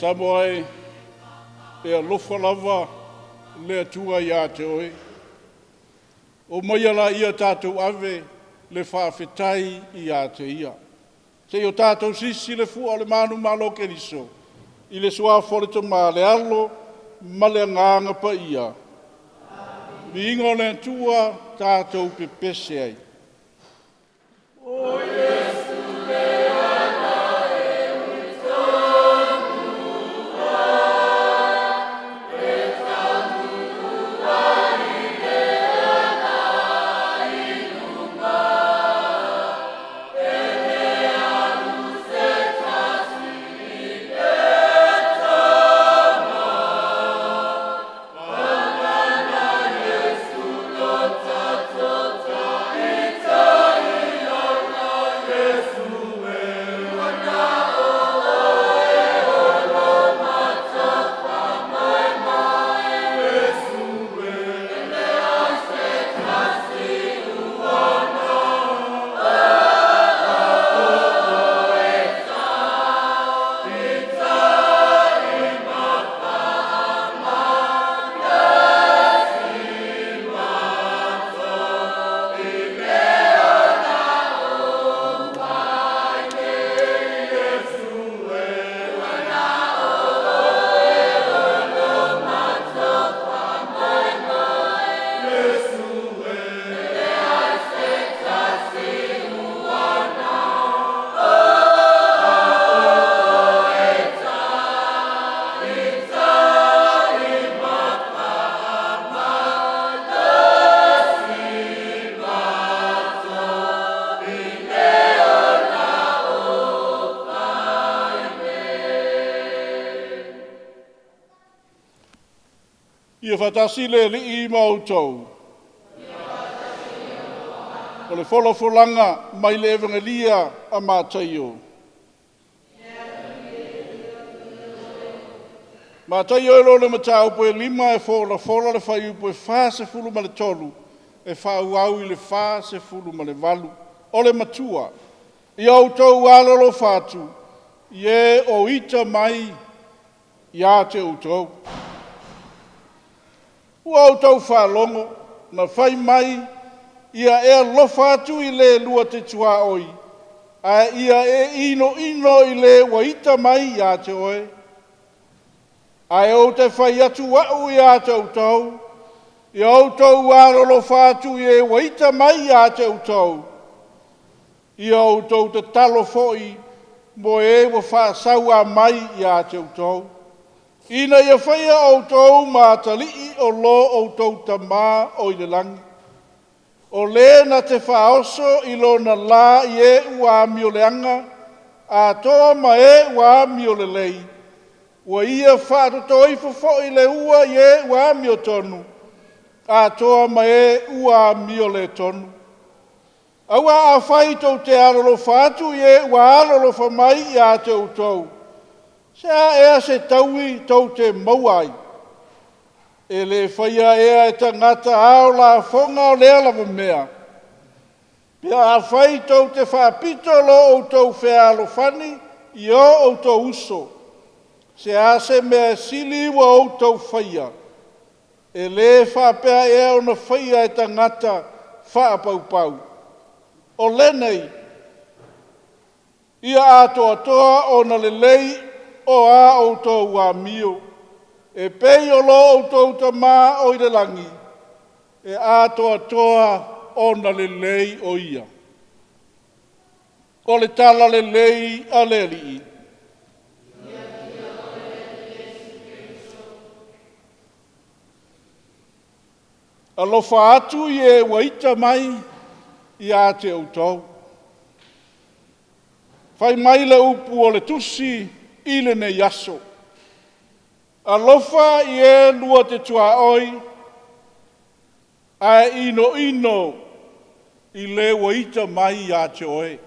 Samoa e, e alofa lava le Atua ia te oe. Omaia laia tatou ave le faafetai ia te Ia. Se i o tatou sisi le fua o le manumalo o Keriso, i le suafa o le Tama, le Alo ma le Agaga Paia. Viiga o le Atua, tatou pepese ai. Ia faatasi le Alii ma outou. O le folafolaga mai le Evagelia a Mataio. Mataio e lona mataupu e 5 e folafola le fuaiupu e 43 e faaauau i le 48. O le matua, ia outou alolofa atu i e o ita mai ia te outou. Ua outou faalogo na fai mai, ia e alofa atu i le lua te tuaoi, ae ia e inoino i le ua ita mai ia te oe. Ae ou te fai atu au ia te outou, ia outou alolofa atu i e ua ita mai ia te outou, ia outou tatalo foi mo e ua faasaua mai ia te outou, ina ia faia outou ma atalii o lo outou Tama o i le lagi. O le na te faaoso i lona la i e ua amioleaga atoa ma e ua amiolelei, ua ia faatotoifo foi le ua i e ua amiotonu atoa ma e ua amioletonu. Aua afai tou te alolofa atu i e ua alolofa mai ia te outou, se a ea se taui tou te maua ai? E le faia ea e tagata ao lafoga o lea lava mea? Pe afai tou te faapito lo outou fealofani i o outou uso, se a se mea sili ua outou faia? E le faapea ea ona faia e tagata faapaupau? O lenei, ia atoatoa ona lelei o a outou amio, e pei o lo outou Tama o i le lagi e atoatoa ona lelei o Ia. O le Tala Lelei a le Alii. Alofa atu i e ua ita mai ia te outou. Fai mai le upu o le tusi i lenei aso. Alofa i e lua te tuaoi, ae inoino i le ua ita mai ia te oe.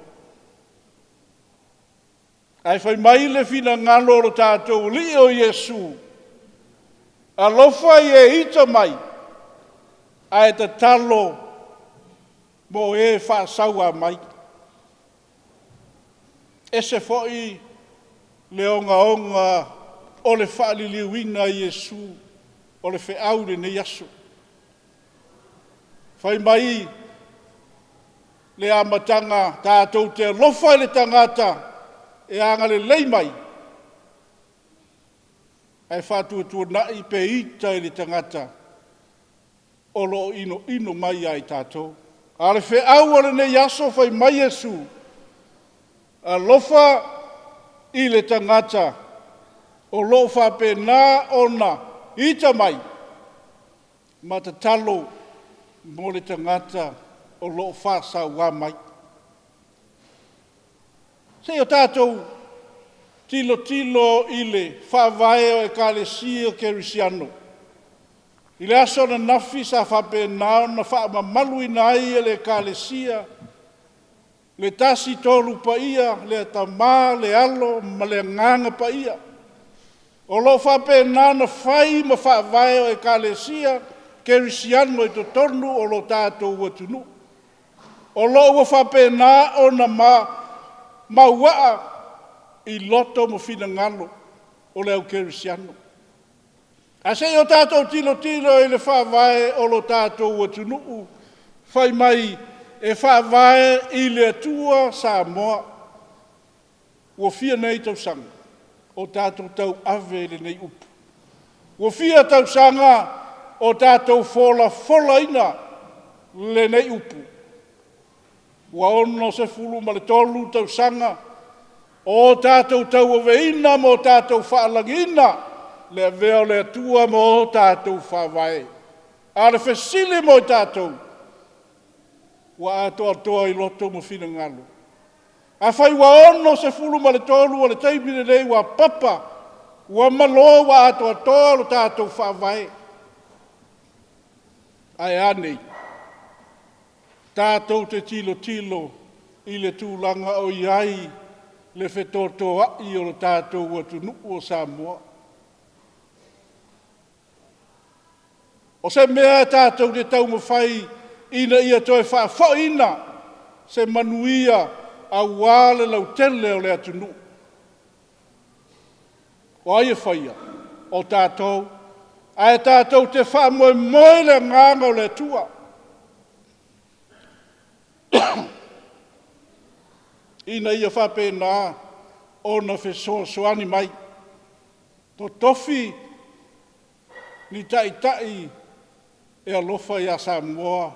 Ae fai mai le finagalo o lo tatou Alii o Iesu, alofa i e ita mai, ae tatalo mo e faasaua mai. E ese foi le ogaoga o le faaliliuina e Iesu o le feau i lenei aso. Fai mai le amataga, tatou te alofa i le tagata e agalelei mai, ae faatuatuanai pe ita i le tagata o lo o inoino mai ia i tatou. A o le feau o lenei aso fai mai Iesu, alofa i le tagata o lo o faapena ona ita mai, ma tatalo mo le tagata o lo o faasauā mai. Se i o tatou tilotilo i le faavae o Ekalesia Kerisiano. I le aso ananafi sa faapena ona faamamaluina ai e le Ekalesia le Tasi Tolu Paia, le Tama, le Alo ma le Agaga Paia. O lo o faapena ona fai ma faavae o Ekalesia Kerisiano i totonu o lo tatou atunuu. O lo o ua faapena ona maua i loto ma finagalo o le au kerisiano. Ae se i o tatou tilotilo i le faavae o lo tatou atunuu fai mai e faavae i le Atua Samoa. Ua fia nei tausaga o tatou tauave i lenei upu? Ua fia tausaga o tatou folafolaina lenei upu? Ua 63 tausaga o tatou tauaveina ma o tatou faalagiina le avea o le Atua ma o tatou Faavae. A o le fesili mo i tatou, ua atoatoa i loto ma finagalo? Afai ua 63 o le taimi lenei ua papa, ua malo ua atoatoa lo tatou Faavae. Ae a nei? Tatou te tilotilo i le tulaga o i ai le fetotoai o le tatou atunuu o Samoa. O se mea tatou te taumafai ina ia toe faafoiina se manuia aua le lautele o le atunuu. O ai e faia? O tatou. Ae tatou te faamoemoe i le Agaga o le Atua ina ia faapena ona fesoasoani mai, totofi ni taitai e alofa ia Samoa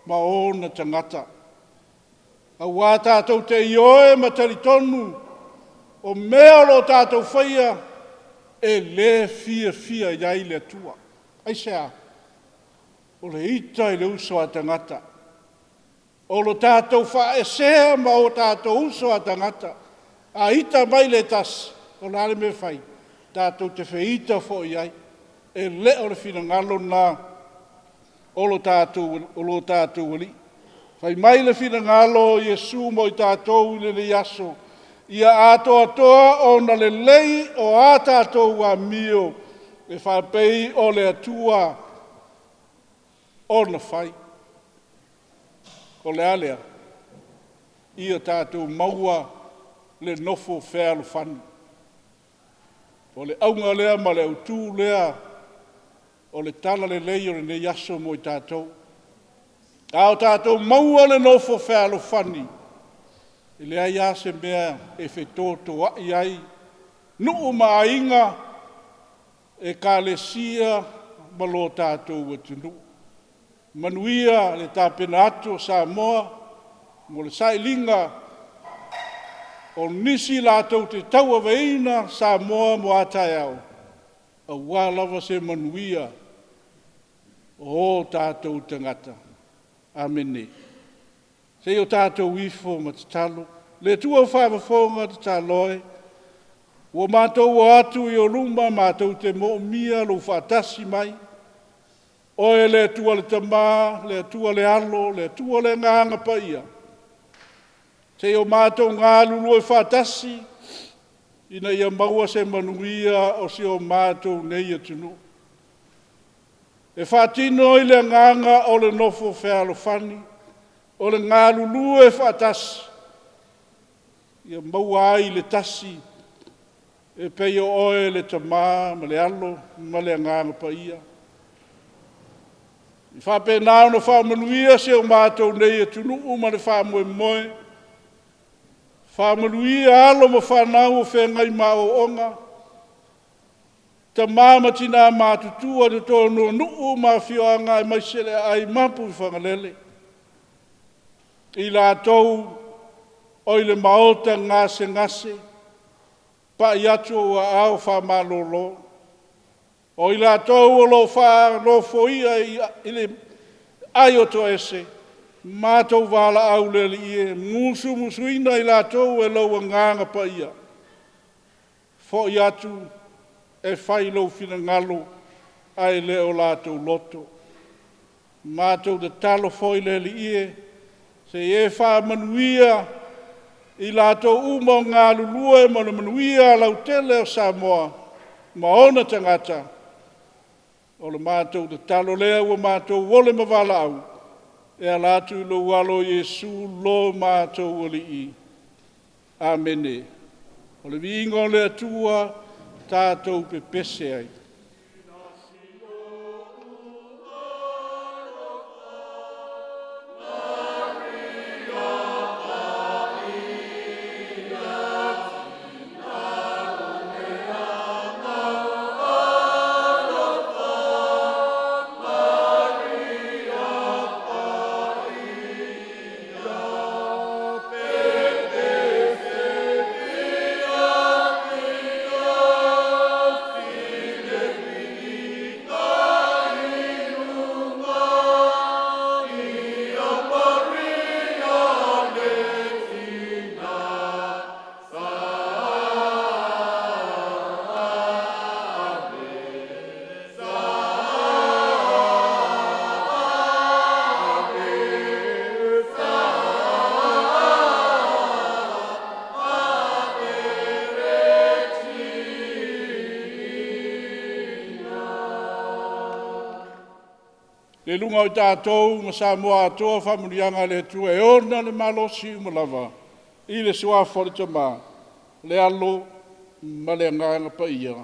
ma ona tagata. Aua tatou te ioe ma talitonu o mea o lo o tatou faia, e le fiafia i ai le Atua. Aisea? O le ita i le uso a tagata. O lo tatou faaesea ma o tatou uso a tagata. A ita mai le tasi, o le a le mea e fai? E tatou te feita foi i ai. E le o le finagalo lena o lo tatou Alii. Fai mai le finagalo o Iesu mo i tatou i lenei aso, ia atoatoa ona lelei o a tatou amio e faapei o le Atua ona fai. O le a lea? Ia tatou maua le nofo fealofani. O le auga lea ma le autu lea o le talalelei o lenei aso mo i tatou. A o tatou maua le nofo fealofani, e leai lava se mea e fetotoai ai nuu ma aiga, ekalesia ma lo tatou atunuu. Manuia le tapena atu o Samoa mo le sailiga o nisi latou te tauaveina Samoa mo a taeao, aua lava se manuia o tatou tagata. Amene. Se i o tatou ifo ma tatalo. Le Atua faafofoga tatalo e, ua matou o atu i ou luma matou te moomia lou faatasi mai, Oe le Atua le Tama, le Atua le Alo, le Atua le Agaga Paia, se i o matou galulue faatasi ina ia maua se manuia o si o matou nei atunuu. E faatino i le agaga o le nofo fealofani, o le galulue faatasi, ia maua ai le tasi. E pei o oe le Tama ma le Alo ma le Agaga Paia. E faapena ona faamanuia si o matou nei atunuu ma le faamoemoe, faamanuia alo ma fanau o feagai ma aoaoga, tama ma tina matutua i totonu o nuu ma afioaga aemaise le aai mapu i Fagalele, i latou o i le maota gasegase, pai atu ou aao faamalolo. O i latou o lo o faanofoia i le aai o toese, matou valaau le Alii e, musumusuina i latou e lou Agaga Paia, foi atu e fai lou finagalo ae le o latou loto. Matou tatalo foi le Alii e, se i e faamanuia i latou uma o galulue mo le manuia lautele o Samoa ma ona tagata. O le matou tatalo lea ua matou ole ma valaau e ala atu i lou Alo o Iesu lo matou Alii. Amene. O le viiga o le Atua, tatou pepese ai. I luga o tatou ma Samoa atoa faamanuiaga a le Atua e ona le malosi uma lava, i le Suafa o le Tama, le Alo ma le Agaga Paia.